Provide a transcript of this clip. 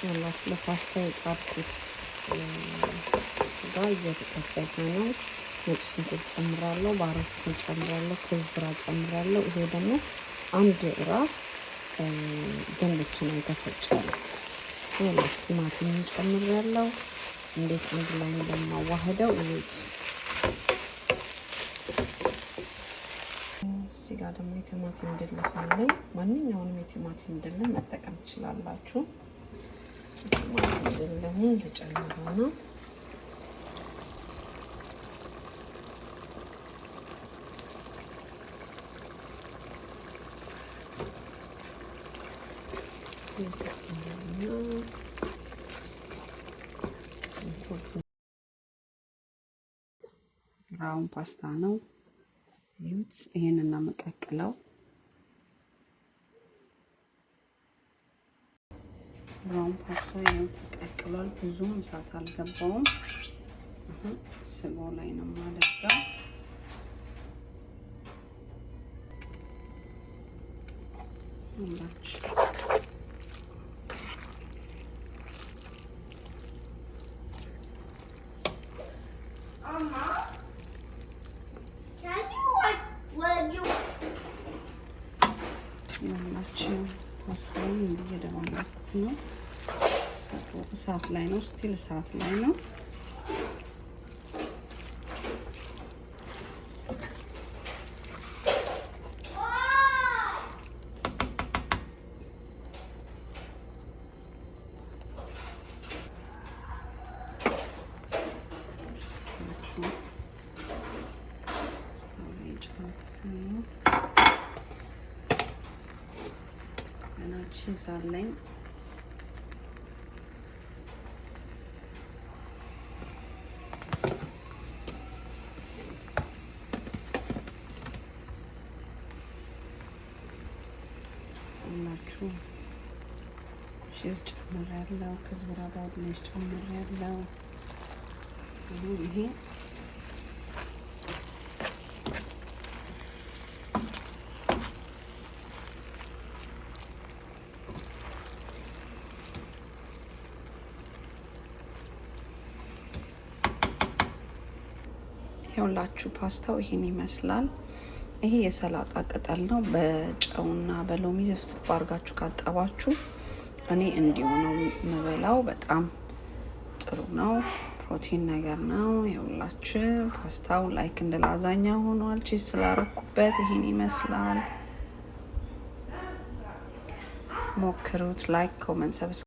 ያላችሁ ለፓስታ የጣድኩት ስጋ እየተጠበሰ ነው። ነጭ ሽንኩርት ጨምራለሁ፣ ባሮ ጨምራለሁ፣ كزبرة ጨምራለሁ። ይሄ ደግሞ አንድ ራስ ድንች ነው የተፈጨ ነው። ያላችሁ ቲማቲም ጨምራለሁ። እንዴት አንድ ላይ እንደማዋህደው እዩት። እዚህ ጋር ደግሞ የቲማቲም ድልህ አለኝ። ማንኛውንም የቲማቲም ድልህ መጠቀም ትችላላችሁ። ቲማቲም ድልህን ልጨምረው ነው። Brown ፓስታ ነው። እዩት። ይሄንን ነው የምቀቅለው። Brown ፓስታ ይሄን ተቀቅሏል። ብዙም እሳት አልገባውም። አሁን ስጎ ላይ ነው የማደርገው። ሁላችሁ Mama, can you like when you ይኸውላችሁ ፓስታውን እንዲህ እየደባለኩት ነው። እሳት ላይ ነው፣ still እሳት ላይ ነው። ፓስታው ላይ የጨመርኩት ነው። ገና cheese አለኝ። ሁላችሁ cheese ጨምሬያለሁ። كزبرة بقدونس ጨምሬያለሁ። አሁን ይሄ ይኸውላችሁ ፓስታው ይሄን ይመስላል። ይሄ የሰላጣ ቅጠል ነው። በጨውና በሎሚ ዝፍዝፍ አድርጋችሁ ካጠባችሁ እኔ እንዲሁ ነው የምበላው። በጣም ጥሩ ነው። ፕሮቲን ነገር ነው። ይኸውላችሁ ፓስታው like እንደ ላዛኛ ሆኗል። Cheese ስላረኩበት ይሄን ይመስላል። ሞክሩት። Like፣ comment፣ subscribe.